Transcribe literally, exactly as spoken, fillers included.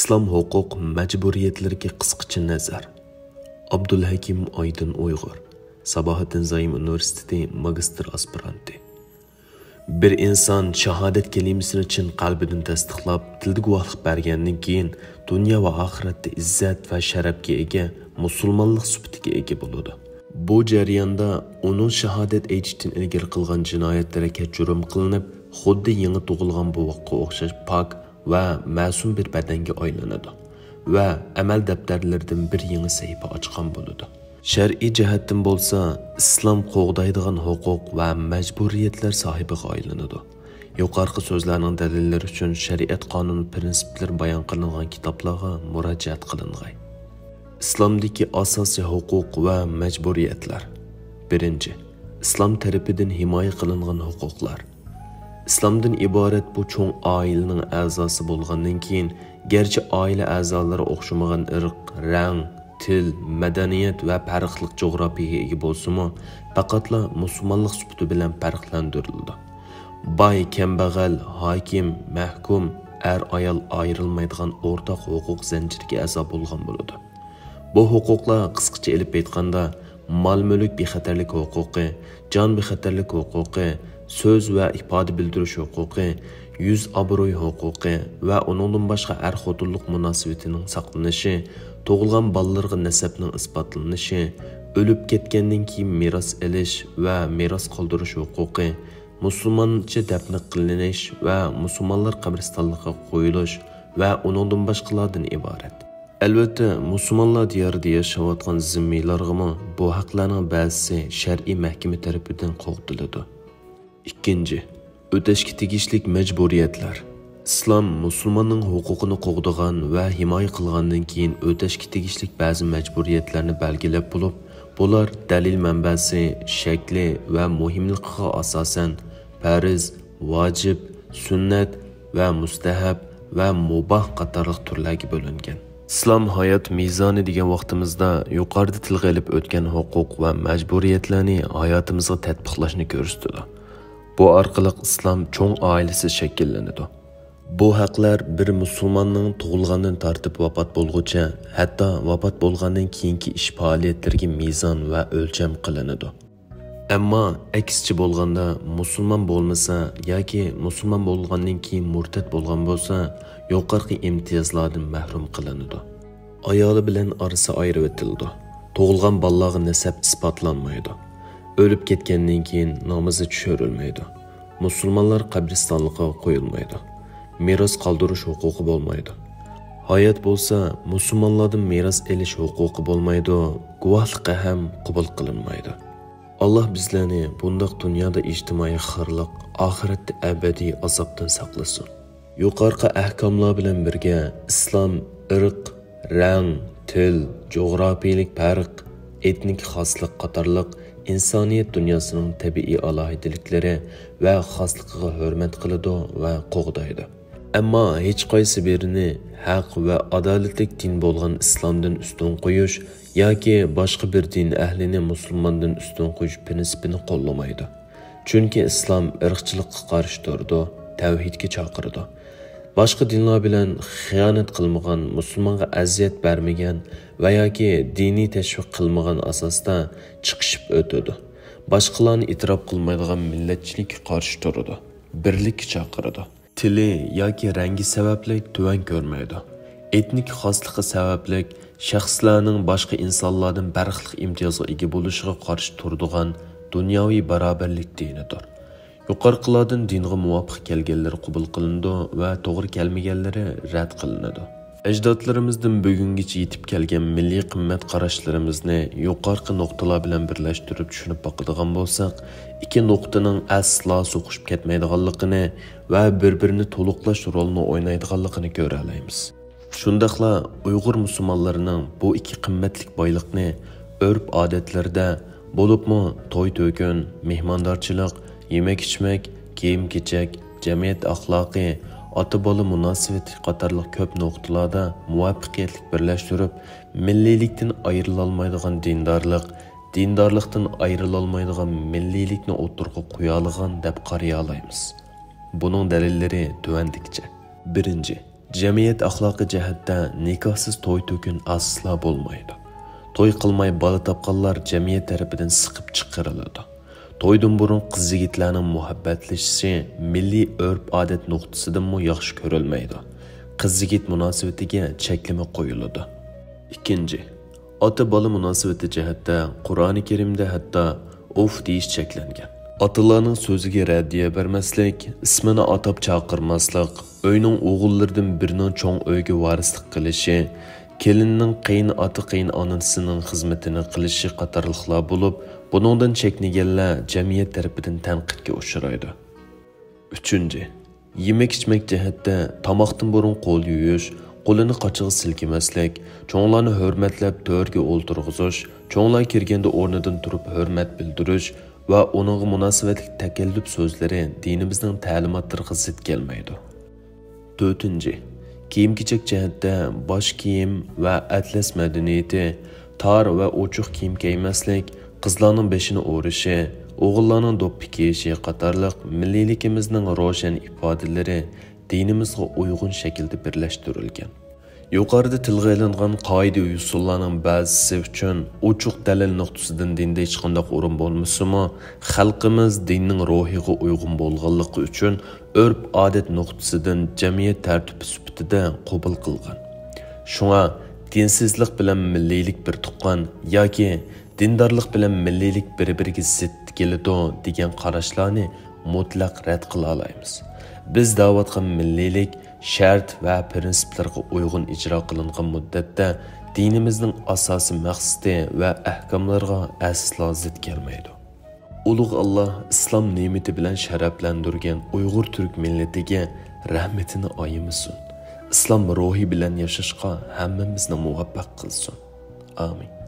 ئىسلام ھوقۇق مەجبۇرىيەتلىرىگە قىسقىچە نەزەر. ئابدۇلھەكىم ئايدىن ئۇيغۇر، ساباھىتىن زايىم ئۇنىۋېرسىتېتى ماگىستىر ئاسپىرانتى. بىر ئىنسان شاھادەت كەلىمىسىنى چىن قەلبىدىن تەستىقلاپ، تىلدا گۇۋاھلىق بەرگەندىن كېيىن، دۇنيا ۋە ئاخىرەتتە ئىززەت ۋە شەرەپكە ئىگە مۇسۇلمانلىق سۈپىتىگە ئىگە بولىدۇ. بۇ جەرياندا ئۇنىڭ شاھادەت ئېيتىشتىن ئىلگىرى قىلغان جىنايەتلىرى كەچۈرۈم قىلىنىپ، خۇددى يېڭى تۇغۇلغان بوۋاققا ئوخشاش پاك ۋە مەسۇم بىر بەدەنگە ئايلىنىدۇ ۋە ئەمەل دەپتەرلىرىدىن بىر يېڭى سەھىپە ئاچقان بولىدۇ. شەرئىي جەھەتتىن بولسا، ئىسلام قوغدايدىغان ھوقۇق ۋە مەجبۇرىيەتلەر ساھىبىغا ئايلىنىدۇ. يۇقىرىقى سۆزلەرنىڭ دەلىللىرى ئۈچۈن شەرىئەت قانۇن پىرىنسىپلىرى بايان قىلىنغان كىتابلارغا مۇراجىئەت قىلىنغاي. ئىسلامدىكى ئاساسىي ھوقۇق ۋە مەجبۇرىيەتلەر. بىرىنچى، ئىسلام تەرىپىدىن ھىمايە قىلىنغان ھوقۇقلار. ئىسلامدىن ئىبارەت بۇ چوڭ ئائىلىنىڭ ئەزاسى بولغاندىن كېيىن، گەرچە ئائىلە ئەزالىرى ئوخشىمىغان ئىرق، رەڭ، تىل، مەدەنىيەت ۋە پەرقلىق جۇغراپىيەگە ئىگە بولسىمۇ، پەقەتلا مۇسۇلمانلىق سۈپىتى بىلەن پەرقلەندۈرۈلىدۇ. باي، كەمبەغەل، ھاكىم، مەھكۇم، ئەر-ئايال ئايرىلمايدىغان ئورتاق ھوقۇق زەنجىرىگە ئەزا بولغان بولىدۇ. بۇ ھوقۇقلار، قىسقىچە ئېلىپ ئېيتقاندا، مال-مۈلۈك بىخەتەرلىك ھوقۇقى، جان بىخەتەرلىك ھوقۇقى، سۆز ۋە ئىپادە بىلدۈرۈش ھوقۇقى، يۈز ئابرۇي ھوقۇقى ۋە ئۇنىڭدىن باشقا ئەر-خوتۇنلۇق مۇناسىۋىتىنىڭ ساقلىنىشى، تۇغۇلغان بالىلىرىغا نەسەبنىڭ ئىسپاتلىنىشى، ئۆلۈپ كەتكەندىن كېيىن مىراس ئېلىش ۋە مىراس قالدۇرۇش ھوقۇقى، مۇسۇلمانچە دەپنە قىلىنىش ۋە مۇسۇلمانلار قەبرىستانلىقىغا قويۇلۇش ۋە ئۇنىڭدىن باشقىلاردىن ئىبارەت. ئەلۋەتتە، مۇسۇلمانلار دىيارىدا ياشاۋاتقان زىممىيلارغىمۇ بۇ ھەقلەرنىڭ بەزىسى شەرئىي مەھكىمە تەرىپىدىن قوغدىلىدۇ. ئىككىنچى، ئۆتەشكە تېگىشلىك مەجبۇرىيەتلەر. ئىسلام مۇسۇلماننىڭ ھوقۇقىنى قوغدىغان ۋە ھىمايە قىلغاندىن كېيىن ئۆتەشكە تېگىشلىك بەزى مەجبۇرىيەتلەرنى بەلگىلەپ بولۇپ، بۇلار دەلىل مەنبەسى، شەكلى ۋە مۇھىملىقىغا ئاساسەن، پەرز، ۋاجىپ، سۈننەت ۋە مۇستەھەب ۋە مۇباھ قاتارلىق تۈرلەرگە بۆلۈنگەن. ئىسلام ھايات مىزانى دېگەن ۋاقتىمىزدا يۇقىرىدا تىلغا ئېلىپ ئۆتكەن ھوقۇق ۋە مەجبۇرىيەتلەرنى ھاياتىمىزغا تەتبىقلاشنى كۆرسىتىدۇ. بۇ ئارقىلىق ئىسلام چوڭ ئائىلىسى شەكىللىنىدۇ. بۇ ھەقلەر بىر مۇسۇلماننىڭ تۇغۇلغاندىن تارتىپ ۋاپات بولغۇچە، ھەتتا ۋاپات بولغاندىن كېيىنكى ئىش پائالىيەتلىرىگە مىزان ۋە ئۆلچەم قىلىنىدۇ. ئەمما ئەكسىچە بولغاندا، مۇسۇلمان بولمىسا ياكى مۇسۇلمان بولغاندىن كېيىن مۇرتەت بولغان بولسا، يۇقىرىقى ئىمتىيازلاردىن مەھرۇم قىلىنىدۇ. ئايالى بىلەن ئارىسى ئايرىۋېتىلىدۇ. تۇغۇلغان بالىلارغا نەسەب ئىسپاتلانمايدۇ. ئۆلۈپ كەتكەندىن كېيىن نامىزى چۈشۈرۈلمەيدۇ. مۇسۇلمانلار قەبرىستانلىقىغا قويۇلمايدۇ. مىراس قالدۇرۇش ھوقۇقى بولمايدۇ. ھايات بولسا، مۇسۇلمانلاردىن مىراس ئېلىش ھوقۇقى بولمايدۇ، گۇۋاھلىقى ھەم قوبۇل قىلىنمايدۇ. ئاللاھ بىزلەرنى بۇنداق دۇنيادا ئىجتىمائىي خارلىق، ئاخىرەتتە ئەبەدىي ئازابتىن ساقلىسۇن. يۇقىرىقى ئەھكاملار بىلەن بىرگە، ئىسلام ئىرق، رەڭ، تىل، جۇغراپىيىلىك پەرق، ئېتنىك خاسلىق قاتارلىق ئىنسانىيەت دۇنياسىنىڭ تەبىئىي ئالاھىدىلىكلىرى ۋە خاسلىقىغا ھۆرمەت قىلىدۇ ۋە قوغدايدۇ. ئەمما ھېچقايسى بىرىنى ھەق ۋە ئادالەتلىك دىن بولغان ئىسلامدىن ئۈستۈن قويۇش ياكى باشقا بىر دىن ئەھلىنى مۇسۇلماندىن ئۈستۈن قويۇش پىرىنسىپىنى قوللىمايدۇ. چۈنكى ئىسلام ئىرقچىلىققا قارشى تۇرىدۇ، تەۋھىدكە چاقىرىدۇ. باشقا دىنلار بىلەن خىيانەت قىلمىغان، مۇسۇلمانغا ئەزىيەت بەرمىگەن ۋە ياكى دىنىي تەشۋىق قىلمىغان ئاساستا چىقىشىپ ئۆتىدۇ. باشقىلارنى ئېتىراپ قىلمايدىغان مىللەتچىلىككە قارشى تۇرىدۇ، بىرلىككە چاقىرىدۇ. تىلى ياكى رەڭگى سەۋەبلىك تۆۋەن كۆرمەيدۇ. ئېتنىك خاسلىقى سەۋەبلىك شەخسلەرنىڭ باشقا ئىنسانلاردىن پەرقلىق ئىمتىيازغا ئىگە بولۇشىغا قارشى تۇرىدىغان دۇنياۋى باراۋەرلىك دىنىدۇر. يۇقىرىقىلاردىن دىنغا مۇۋاپىق كەلگەنلىرى قوبۇل قىلىنىدۇ ۋە توغرا كەلمىگەنلىرى رەت قىلىنىدۇ. ئەجدادلىرىمىزدىن بۈگۈنگىچە يېتىپ كەلگەن مىللىي قىممەت قاراشلىرىمىزنى يۇقىرىقى نۇقتىلار بىلەن بىرلەشتۈرۈپ چۈشىنىپ باقىدىغان بولساق، ئىككى نۇقتىنىڭ ئەسلا سوقۇشۇپ كەتمەيدىغانلىقىنى ۋە بىر-بىرىنى تولۇقلاش رولىنى ئوينايدىغانلىقىنى كۆرەلەيمىز. شۇنداقلا ئۇيغۇر مۇسۇلمانلىرىنىڭ بۇ ئىككى قىممەتلىك بايلىقنى ئۆرپ-ئادەتلىرىدە، بولۇپمۇ توي-تۆكۈن، مېھماندارچىلىق، يېمەك-ئىچمەك، كىيىم-كېچەك، جەمئىيەت ئەخلاقى، ئاتا-بالا مۇناسىۋىتى قاتارلىق كۆپ نۇقتىلاردا مۇۋەپپەقىيەتلىك بىرلەشتۈرۈپ، مىللىيلىكتىن ئايرىلالمايدىغان دىندارلىق، دىندارلىقتىن ئايرىلالمايدىغان مىللىيلىكنى ئوتتۇرىغا قويالىغان دەپ قارىيالايمىز. بۇنىڭ دەلىللىرى تۆۋەندىكىچە. بىرىنچى، جەمئىيەت ئەخلاقى جەھەتتە نىكاھسىز توي-تۆكۈن ئاساسلا بولمايدۇ. توي قىلماي بالا تاپقانلار جەمئىيەت تەرىپىدىن سىقىپ چىقىرىلىدۇ. تويدىن بۇرۇن قىز-يىگىتلەرنىڭ مۇھەببەتلىشىشى مىللىي ئۆرپ-ئادەت نۇقتىسىدىنمۇ ياخشى كۆرۈلمەيدۇ. قىز-يىگىت مۇناسىۋىتىگە چەكلىمە قويۇلىدۇ. ئىككىنچى، ئاتا-بالا مۇناسىۋىتى جەھەتتە قۇرئانى كەرىمدە ھەتتا «ئۇف» دېيىش چەكلەنگەن. ئاتىلارنىڭ سۆزىگە رەددىيە بەرمەسلىك، ئىسمىنى ئاتاپ چاقىرماسلىق، ئۆينىڭ ئوغۇللىرىدىن بىرىنىڭ چوڭ ئۆيگە ۋارىسلىق قىلىشى، كېلىننىڭ قېيىن ئاتا-قېيىن ئانىسىنىڭ خىزمىتىنى قىلىشى قاتارلىقلار بولۇپ، بۇنىڭدىن چەكنىگەنلەر جەمئىيەت تەرىپىدىن تەنقىدكە ئۇچرايدۇ. ئۈچىنچى، يېمەك-ئىچمەك جەھەتتە تاماقتىن بۇرۇن قول يۇيۇش، قولىنى قاچىغا سىلكىمەسلىك، چوڭلارنى ھۆرمەتلەپ تۆرگە ئولتۇرغۇزۇش، چوڭلار كىرگەندە ئورنىدىن تۇرۇپ ھۆرمەت بىلدۈرۈش ۋە ئۇنىڭغا مۇناسىۋەتلىك تەكەللۇپ سۆزلىرى دىنىمىزنىڭ تەلىماتلىرىغا زىت كەلمەيدۇ. تۆتىنچى، كىيىم-كېچەك جەھەتتە باش كىيىم ۋە ئەتلەس مەدەنىيىتى، تار ۋە ئوچۇق كىيىم كىيمەسلىك، قىزلارنىڭ بېشىنى ئورىشى، ئوغۇللارنىڭ دوپپا كىيىشى قاتارلىق مىللىيلىكىمىزنىڭ روشەن ئىپادىلىرى دىنىمىزغا ئۇيغۇن شەكىلدە بىرلەشتۈرۈلگەن. يۇقىرىدا تىلغا ئېلىنغان قائىدە-يوسۇنلارنىڭ بەزىسى ئۈچۈن ئوچۇق دەلىل نۇقتىسىدىن دىندا ھېچقانداق ئورۇن بولمىسىمۇ، خەلقىمىز دىننىڭ روھىغا ئۇيغۇن بولغانلىقى ئۈچۈن ئۆرپ-ئادەت نۇقتىسىدىن جەمئىيەت تەرتىپى سۈپىتىدە قوبۇل قىلغان. شۇڭا دىنسىزلىق بىلەن مىللىيلىك بىر تۇغقان ياكى دىندارلىق بىلەن مىللىيلىك بىر-بىرىگە زىت كېلىدۇ دېگەن قاراشلارنى مۇتلەق رەت قىلالايمىز. بىز دەۋاتقان مىللىيلىك شەرت ۋە پىرىنسىپلارغا ئۇيغۇن ئىجرا قىلىنغان مۇددەتتە دىنىمىزنىڭ ئاساسىي مەقسىتى ۋە ئەھكاملىرىغا ئەسلا زىت كەلمەيدۇ. ئۇلۇغ ئاللا ئىسلام نېمىتى بىلەن شەرەپلەندۈرگەن ئۇيغۇر تۈرك مىللىتىگە رەھمىتىنى ئايىمىسۇن. ئىسلام روھى بىلەن ياشاشقا ھەممىمىزنى مۇۋەپپەق قىلسۇن. ئامىن.